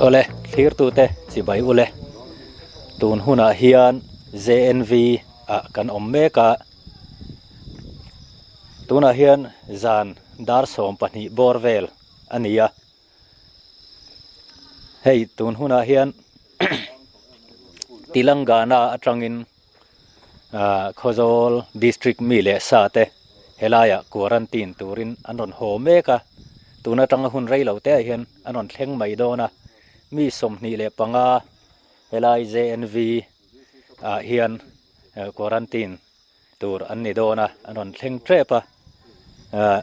Awle, thlirtute chibai ule. Tun hunah hian JNV ah kan awm mek a. Tunah hian zan dar 12 bawr vel a ni a. Hei tun hunah hian Telangana atangin ah Khawzawl district mi leh sa te helaiah quarantine turin an rawn haw mek a, tun atanga hun rei lo te ah hian an rawn thleng mai dawn a, mi 25 helai JNV ah hian quarantine tur an ni dawn a, an rawn thleng tep a, ah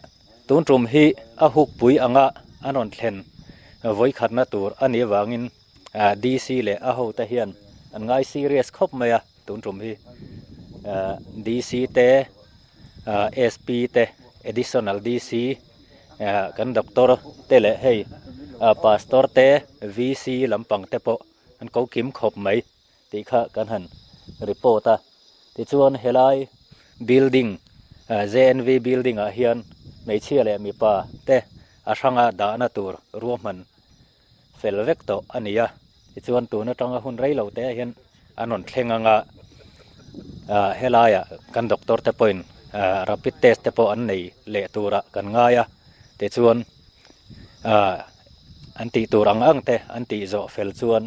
tun tum hi a huk pui anga an rawn thlen vawikhatna tur a nih avangin ah DC leh a hote hian an ngai serious khawp mai a tun tum hi ah DC te ah SP te additional DC ah kan doctor te leh hei ah pastor te VC lampang te pawh an ko kim khawp mai. tih kha kan han report a tichuan helai building JNV building ah hian hmeichhia leh mipa te a hranga dahna tur ruahman fel vek tawh a ni a tichuan tun atanga hun rei lo te ah hian an rawn thleng anga ah helaiah kan doctor te pawhin ah rapid test te pawh an nei leh turah kan ngai a tichuan ah an tih tur ang ang te an tih zawh fel chuan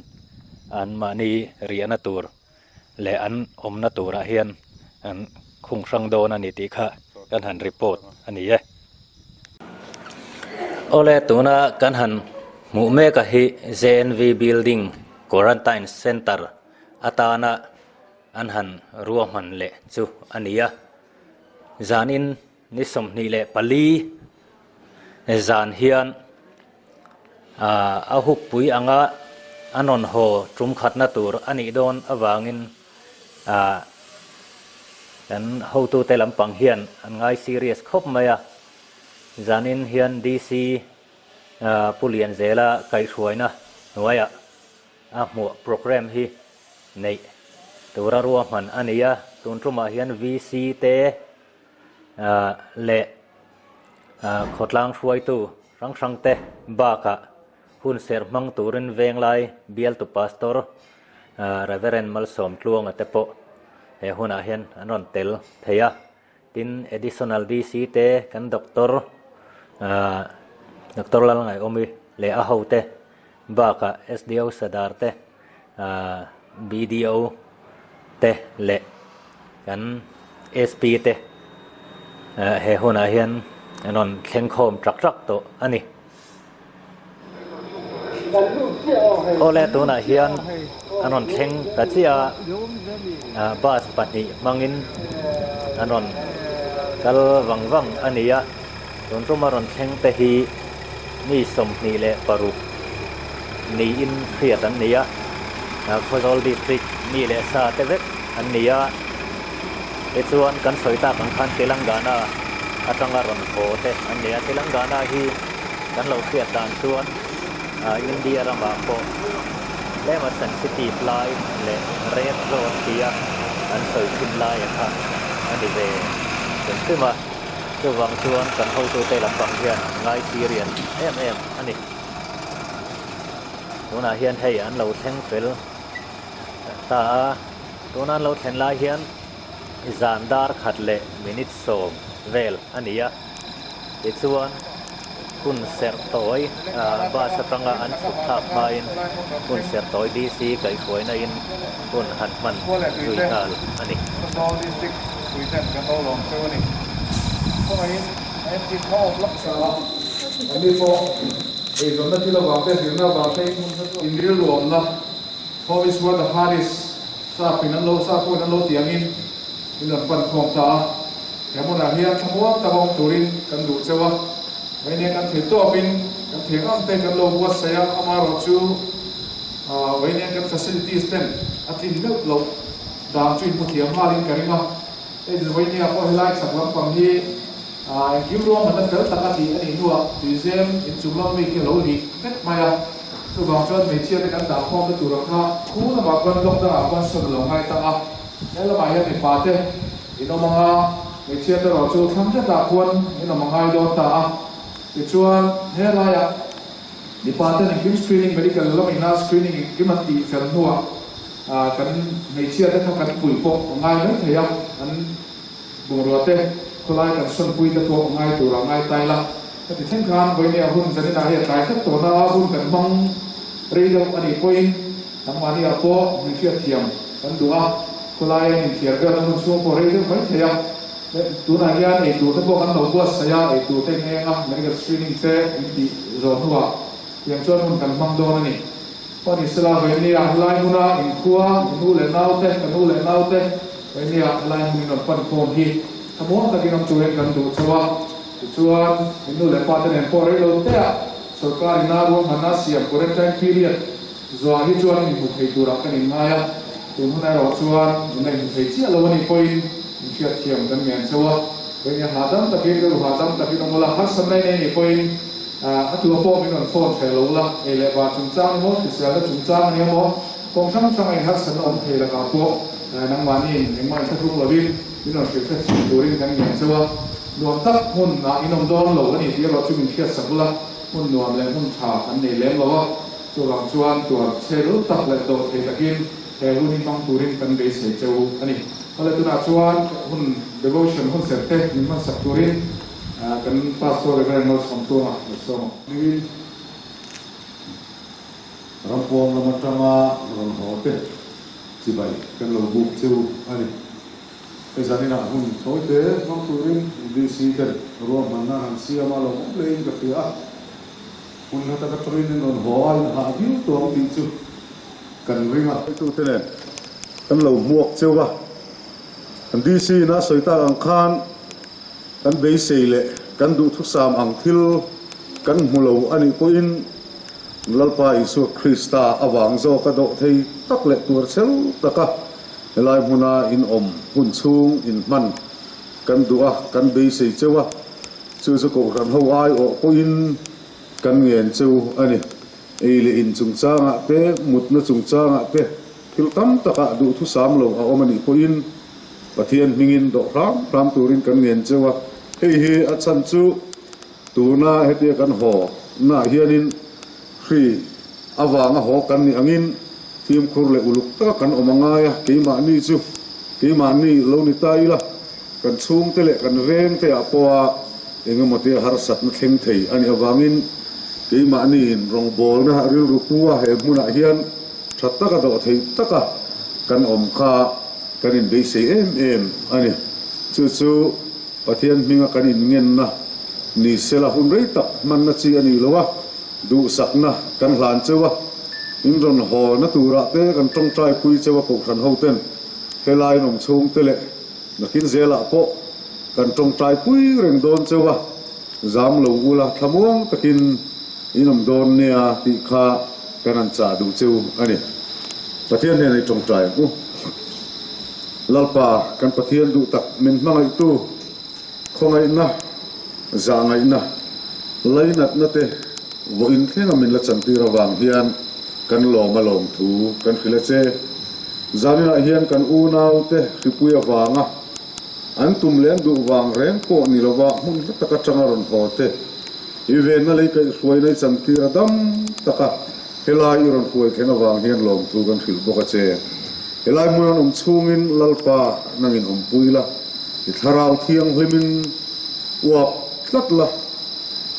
an mahni riahna tur leh an awmna turah hian an khung hrang dawn a ni tih kha kan han report a ni e. Awle tuna kan han hmuh mek a hi JNV building quarantine centre atana an han ruahman leh chu a ni a, zanin Ni 24 zan hian a hukpui anga a rawn haw tum khatna tur a nih dawn avangin kan hotute lampang hian an ngai serious khawp mai a. Zanin hian DC Pu Lianzela kaihhruaina hnuaiah a hmuah programme hi neih tura ruahman a ni a. Tun tumah hian VC te leh khawtlang hruaitu hrang hrang te bakah hun serh hmang turin Venglai bialtu Pastor Reverend Malsawm Tluanga te pawh he hunah hian an rawn tel thei a. Tin, Additional DC te kan Doctor Doctor Lalngaihawmi leh a hote bakah SDO Sadar te BDO te leh kan SP te he hunah hian an rawn thleng khawm trak trak tawh a ni. Awle tunah hian an rawn thleng ta chiah a, bus pahnih hmangin an rawn kal vang vang a ni a, tun tuma rawn thleng te hi mi 26 niin hriat an ni a, Khawzawl district mi leh sa te vek an ni a, tichuan kan sawi tak ang khan Telangana atanga rawn haw te an ni a, Telangana hi kan lo hriat dan chuan India ramah pawh tlema sensitive lai leh red zone tia an sawi thin laia kha a ni ve hrim hrim a, chuvang chuan kan hotute lampang hian an ngai serious em em a ni. Tunah hian hei an lo thleng fel ta a, tuna an lo thlen lai hian zan dar khat leh minute 10 vel a ni a, tichuan hun serh tawi bus atanga an chhuk thlak hmain hun serh tawi DC kaihhruaina in hun han hman zui nghal a ni. Eizawnna thil avang te, zirna avang te in rilruamna, Home is where the heart is, sap in an lo, sap pawhin an lo tih angin in rawn pan khawm ta a. He hmunah hian thlamuang tak awm turin kan duh cheu a, vawinia kan thei tawpin kan thei ang te kan lo buatsaih a, amaherawhchu vawinia kan facilities ten a tlin meuh loh dan chu inhmu thiam nghalin ka ring a. Hei vawinia pawh helai chhak lampang hi Engkim ruahmanna fel tak a tih a nih hnuah tuizem inchung lam mi khi a lo lik vek mai a. Chuvang chuan hmeichhia te kan dah khawmna tura kha khu lamah khuan block dangah khuan sawn a lo ngai ta a. He lamah hian mipa te in awm ang a, hmeichhia te erawh chu thlang hretah khuan in awm a ngai dawn ta a. Tichuan he laiah. Mipa ten engkim screening medical lamina screening engkim an tih fel hnuah kan hmeichhia te kha kan puih pawh a ngai mai thei a, an bungrua te khawlai kan sawnpui te pawh a ngai tur ah ngai tai la. Ka ti thleng khan vawinia hun zaninah hi a tlai tlat tawh na a, hun kan hmang rei deuh a nih pawhin nangmahni ah pawh min hriatthiam kan duh a, khawlai an inthiar velna hun chhung pawh rei deuh mai thei a. Tunah hian eitur te pawh kan lo buatsaih a, eitur te ngeng a, medical screening te in tih zawh hnuah tiang chuan hun kan hmang dawn a ni. Pawh ni sela, Vainia helai hmuna inkhua, i nu leh naute, ka nu leh naute, Vainia helai hmun in rawn pan khawm hi thlamuang takin awm turin kan duh chauh a. Tichuan, in nu leh pa te nen pawh rei lo teah sorkar ina ruahmanna siam quarantine period Zuah hi chuan inhmu thei turah kan inngai a, tun hun erawh chuan in la inhmu thei chiah lo a nih pawhin in hriatthiam kan ngen chauh a. Vawin hahdam takin, rilru hahdam takin awm ula, harsatna in ei nih pawhin a tua pawh min rawn phone hreh lo ula, ei leh bar chungchang emaw, hriselna chungchang a ni emaw, kawng hrang hranga in harsatna awm thei lakah pawh nangmahniin engmah inthlahrung lovin min rawn hrilh hret thin turin kan ngen chauh a. Nuam tak hmunah in awm dawn lo a ni tih erawh chu min hriatsak ula, hmun nuam leh hmun tha kan nei lem lo a. Chuvang chuan tuar chhe tak leh dawh thei takin he hun hi hmang turin kan beisei che u a ni. Awle tunah chuan hun devotion hun serh te min hmansak turin kan Pastor Reverend Malsawmtuanga lo sawm ang. Hmingin Rampawn lam atanga rawn haw te chibai kan lo buk che u a ni. Hei zaninah hun tawite hmang turin DC ten ruahmanna han siam a lo awm hlein ka hria a. Hun hla tak atangin in rawn haw a, in hah viau tawh ang tih chu kan ring a. Tute nen kan lo hmuak cheu a, kan DC in a sawi tak ang khan kan beisei leh kan duhthusam ang thil kan hmu lo a nih pawhin Lalpa Isua Krista avang zawka dawh thei tak leh tuar cheu taka helai hmuna in awm hun chhung in hman kan duh a, kan beisei cheu a. Chu chu Kohhran ho aiawh pawhin kan ngen cheu a ni. Ei leh in chungchangah te, mutna chungchangah te thil tam takah duhthusam lo a awm a nih pawhin Pathian hmingin dawh hram hram turin kan ngen cheu a. Hei hi a chhan chu tuna hetia kan haw naah hianin hri avanga haw kan nih angin fimkhur leh uluk taka kan awm a ngai a, keimahni chu keimahni lo ni ta ila. Kan chhungte leh kan vengte ah pawha eng emaw te harsatna thleng thei a nih avangin keimahniin rawngbawlna rilru pu a he hmunah hian tha taka dawh thei taka kan awm kha kan inbeisei em em a ni. Chu chu Pathian hminga kan inngenna ni sela hun rei tak hmanna chi a nih lo a, duhsakna kan hlan cheu a, in rawn hawna turah te kan tawngtai pui cheu a kohhran hoten helai in awm chhungte leh Nakin zelah pawh kan tawngtai pui reng dawn cheu a, zam lo ula thlamuang takin in awm dawn nia tih kha kan han chah duh cheu a ni. Pathian hnenah i tawngtai ang u. Lalpa, kan Pathian duh tak min hmangaihtu, khawngaihna, zahngaihna, lainatna te vawiin thlenga min la chantir avang hian kan lawm a lawm thu kan hrilh a che. Zaninah hian kan unaute hripui avanga an tum leh an duh vang reng pawh ni lova hmun hla tak atanga rawn haw te i venna lei kaihhruaina i chantir a dam taka helai i rawn huai thlen avang hian lawmthu kan hrilh bawk a che. Helai hmun an awm chhungin Lalpa nangin awmpui la, i thlarau thianghlimin uap tlat la,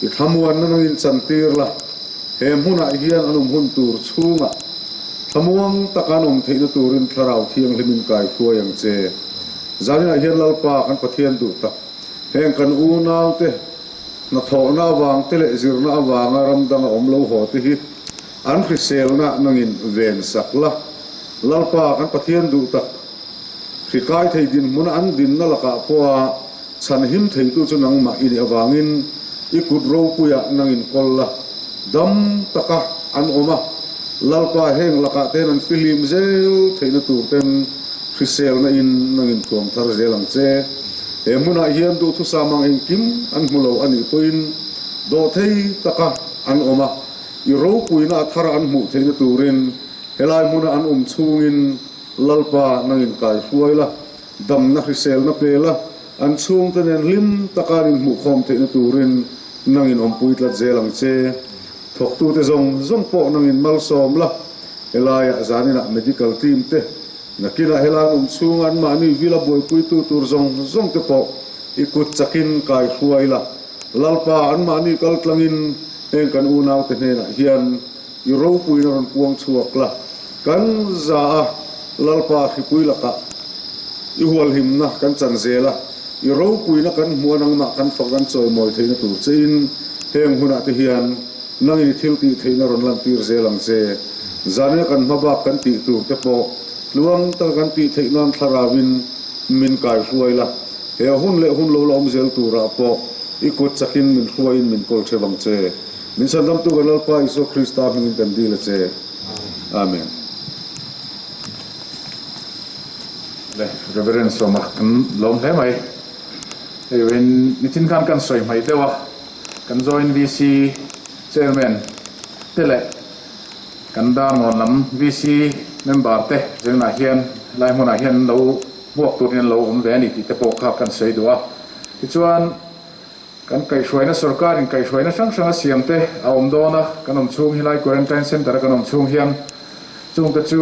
i thlamuanna nangin chantir la. He hmunah hian an awm hun tur chhungah thlamuang taka an awm theihna turin Thlarau Thianghlimin kai hruai ang che. Zaninah hian Lalpa kan Pathian duh tak, heng kan unaute hnathawhna avang te leh zirna avanga ram danga awm lo haw te hi an hriselna nangin ven sak la. Lalpa kan Pathian duh tak, hri kai thei dinhmuna an dinna lakah pawha Chhan him theitu chu nangmah i nih avangin i kut ropuiah nang inkawl la, dam taka an awm a, Lalpa heng lakah ten an fihlim zel theihna tur ten hriselna in nang inthuam thar zel ang che. He hmunah hian duhthusam ang engkim an hmu lo a nih pawhin dawhthei taka an awm a, i ropuina a thar an hmuh theihna turin helai hmuna an awm chhungin Lalpa nang inkaihruai la, Damna hriselna pel a, an chhungte nen hlim taka an inhmuhkhawm theihna turin nangin awmpui tlat zel ang che. Thawktute zawng zawng pawh nangin malsawm la, helaiah zaninah medical team te, nakinah helai awm chhunga anmahni vila buaipuitu tur zawng zawng te pawh i kut chakin kai hruai la. Lalpa anmahni kal tlangin heng kan unaute hnenah hian i ropuina rawn puang chhuak la, kan za a, Lalpa hripui lakah i hualhimna kan chan zel a, I ropuina kan hmuh a nangmah kan fak an chawimawi theihna tur chein heng hunah te hian nangin i thil tih theihna rawn lantir zel ang che. Zanina kan hma bak kan tih tur te pawh tluang taka kan tih theih nan thlarauin min kai hruai la, he hun leh hun lo la awm zel turah pawh i kut chakin min hruaiin min kawl theuh ang che. Min chhandamtu kan Lalpa Isua Krista hmingin kan dil a che. Amen. Le Reverend Sawma kan lawm hle mai. Heiin nichin khan kan sawi hmaih deuh a, kan Joint VC Chairman te leh kan Darngawn lam VC member te zengnah hian helai hmunah hian an lo hmuak turin an lo awm ve a ni tih te pawh kha kan sawi duh a. Tichuan kan kaihhruaina sorkarin kaihhruaina hrang hrang a siam te a awm dawn a, kan awm chhung helai Quarantine Centre a kan awm chhung hian chungte chu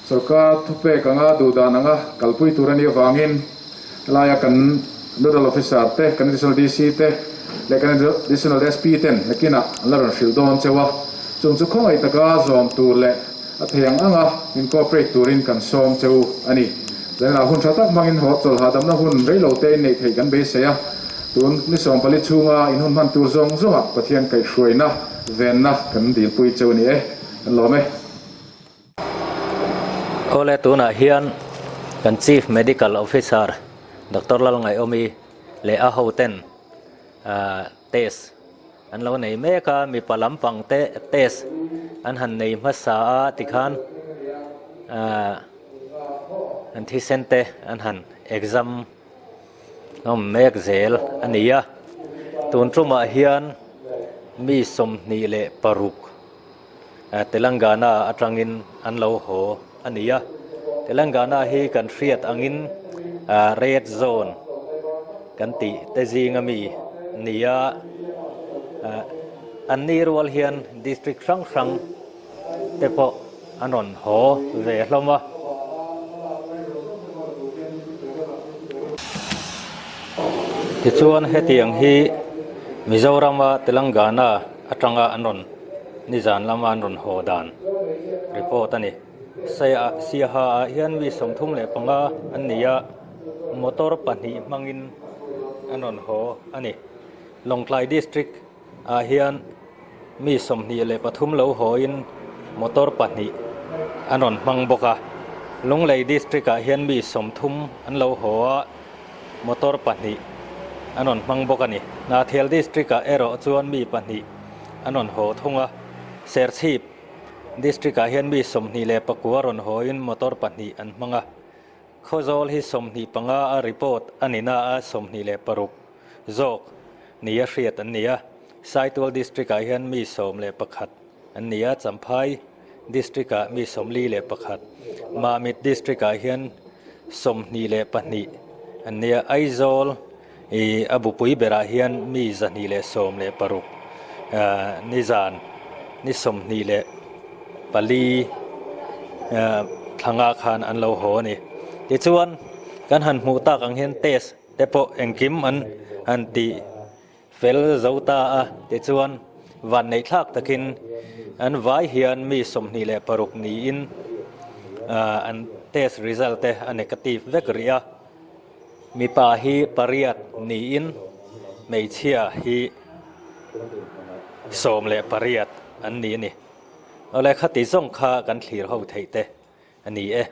Sorkar thupek anga duhdan anga kalpui tur a nih avangin helaia kan Nodal Officer te, kan Additional DC te leh kan Additional SP ten nakinah an la rawn hrilh dawn cheu a, chung chu khawngaih taka zawm tur leh a thei ang anga min cooperate turin kan sawm cheu a ni. Zaninah hun tha tak hmangin haw chawlh hahdamna hun reilo te inneih theih kan beisei a, tun ni 14 chhunga in hun hman tur zawng zawngah Pathian kaihhruaina venna kan dilpui cheu a ni e, kan lawm e. Awle tunah hian kan Chief Medical Officer Doctor Lalngaihawmi leh a hoten ah test an lo nei mek a, mipa lampang te test an han nei hmasa a tikhan ah an thisen te an han exam awm mek zel a ni a, tun tumah hian mi 26. Telangana atangin an lo haw a ni a, Telangana hi kan hriat angin red zone kan tih te zinga mi ni a, an ni rual hian district hrang hrang te pawh an rawn haw ve hlawm a. Tichuan hetiang hi Mizorama Telangana atanga an rawn nizan lama an rawn haw dan report a ni. Saiah Siaha ah hian mi 35 an ni a, motor pahnih hmangin an rawn haw a ni. Lawngtlai district ah hian mi 23 lo hawin motor pahnih an rawn hmang bawk a. Lunglei district ah hian mi 30 an lo haw a, motor pahnih an rawn hmang bawk a ni. Hnahthial district ah erawh chuan mi pahnih an rawn haw thung a, Serchhip district ah hian mi 29 rawn hawin motor pahnih an hmang a, Khawzawl hi 25 a report a ni na a 26 zawk ni a hriat an ni a, Saitual district ah hian mi 11 an ni a, Champhai district ah mi 41, Mamit district ah hian 22 an ni a, Aizawl I a bupui berah hian mi 216 nizan ni 24 thlanga khan an lo haw a ni. Tichuan kan han hmuh tak ang hian test te pawh engkim an han ti fel zo ta a, tichuan vanneih thlak takin an vai hian mi 26 niin an test result te a negative vek rih a. Mipa hi pariat niin hmeichhia hi 18 an ni a ni. Awle khati zawng kha kan thlir ho theih te a ni e.